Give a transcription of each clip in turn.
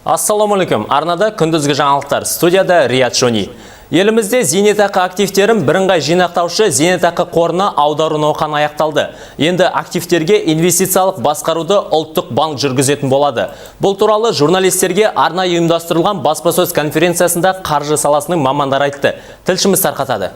Ассалаумағалейкум. Арнада күндізгі жаңалықтар. Студияда Рият Шони. Елімізде зейнетақы активтерін бірыңғай жинақтаушы зейнетақы қорына аудару науқаны аяқталды. Енді активтерге инвестициялық басқаруды Ұлттық банк жүргізетін болады. Бұл туралы журналистерге арнайы ұйымдастырылған баспасөз конференциясында қаржы саласының мамандары айтты. Тілшіміз тарқатады.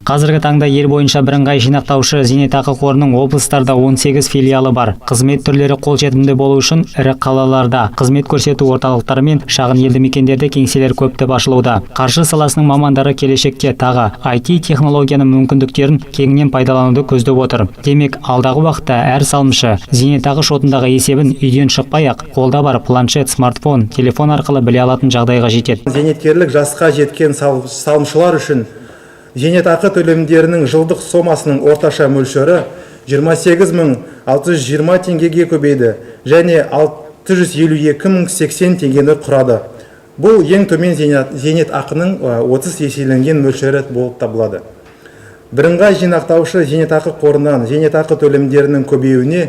Қазіргі таңда ел бойынша бірыңғай жинақтаушы зейнетақы қорының облыстарда 18 филиалы бар. Қызмет түрлері қолжетімді болу үшін ірі қалаларда қызмет көрсету орталықтары мен шағын елді мекендерде кеңселер көптеп ашылуда. Қаржы саласының мамандары келешекте тағы IT технологияның мүмкіндіктерін кеңінен пайдалануды көздеп отыр. Демек, алдағы уақытта әр салымшы зейнетақы шотындағы есебін үйден шықпай-ақ қолда бар планшет, смартфон, телефон арқылы біле алатын жағдайға жетеді. Зейнеткерлік жасқа жеткен салымшылар үшін зейнетақы төлемдерінің жылдық сомасының орташа мөлшері 28 620 теңгеге көбейді және 652 080 теңгені құрады. Бұл ең төмен зейнетақының 30 еселенген мөлшері болып табылады. Бірыңғай жинақтаушы зейнетақы қорынан зейнетақы төлемдерінің көбеюіне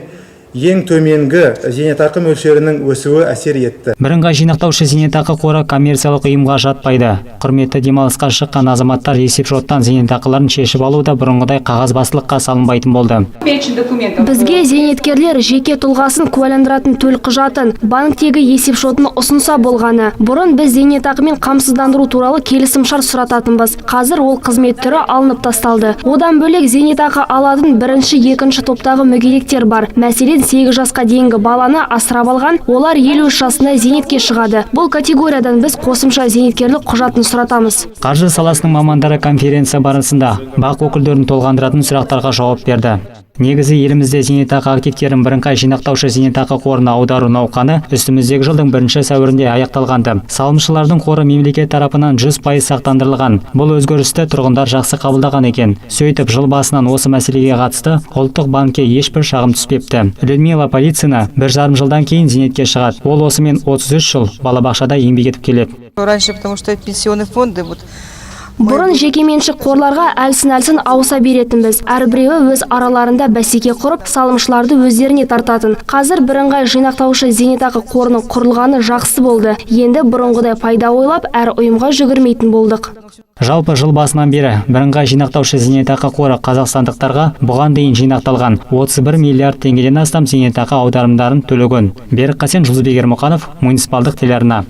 ең төменгі зейнетақы мөлшерінің өсуі әсер етті. Бірыңғай жинақтаушы зейнетақы қоры коммерциялық ұйымға жатпайды. Құрметті демалысқа шыққан азаматтар есепшоттан зейнетақыларын шешіп алуда бұрынғыдай қағазбастылыққа салынбайтын болды. Перечень документов. Бізге зейнеткерлер жеке тұлғасын куәландыратын төлқұжатын, банктегі есепшотын ұсынса болғаны. Бұрын біз зейнетақымен қамсыздандыру туралы келісімшарт сұрататынбыз. Қазір ол қызмет түрі алынып тасталды. Одан бөлек, зейнетақы алатын бірінші, екінші топтағы мүгедектер бар. Мәселен, 8 жасқа дейінгі баланы асырап алған, олар 53 жасында зейнетке шығады. Бұл категориядан біз қосымша зейнеткерлік құжатын сұратамыз. Қаржы саласының мамандары конференция барысында БАҚ өкілдерін толғандыратын сұрақтарға жауап берді. Негізі, елімізде зейнетақы активтерін бірыңғай жинақтаушы зейнетақы қорына аудару науқаны үстіміздегі жылдың 1 сәуірінде аяқталғанды. Салымшылардың қоры мемлекет тарапынан 100% сақтандырылған. Бұл өзгерісті тұрғындар жақсы қабылдаған екен. Сөйтіп, жыл басынан осы мәселеге қатысты Ұлттық банкке ешбір шағым түспепті. Людмила Полицина 1,5 жылдан кейін зейнетке шығады. Ол осымен 33 жыл балабақшада еңбек етіп келеді. Раньше, потому что пенсионные фонды, вот. Бұрын жекеменшік қорларға әлсін-әлсін ауыса беретінбіз. Әрбіреуі өз араларында бәсеке құрып, салымшыларды өздеріне тартатын. Қазір бірыңғай жинақтаушы зейнетақы қорының құрылғаны жақсы болды. Енді бұрынғыдай пайда ойлап, әр ұйымға жүгірмейтін болдық. Жалпы, жыл басынан бері бірыңғай жинақтаушы зейнетақы қоры қазақстандықтарға бұған дейін жинақталған 31 миллиард теңгеден астам зейнетақы аударымдарын төлеген. Берік Қасен, Жұлдызбек Ермұқанов, муниципалдық телеарна.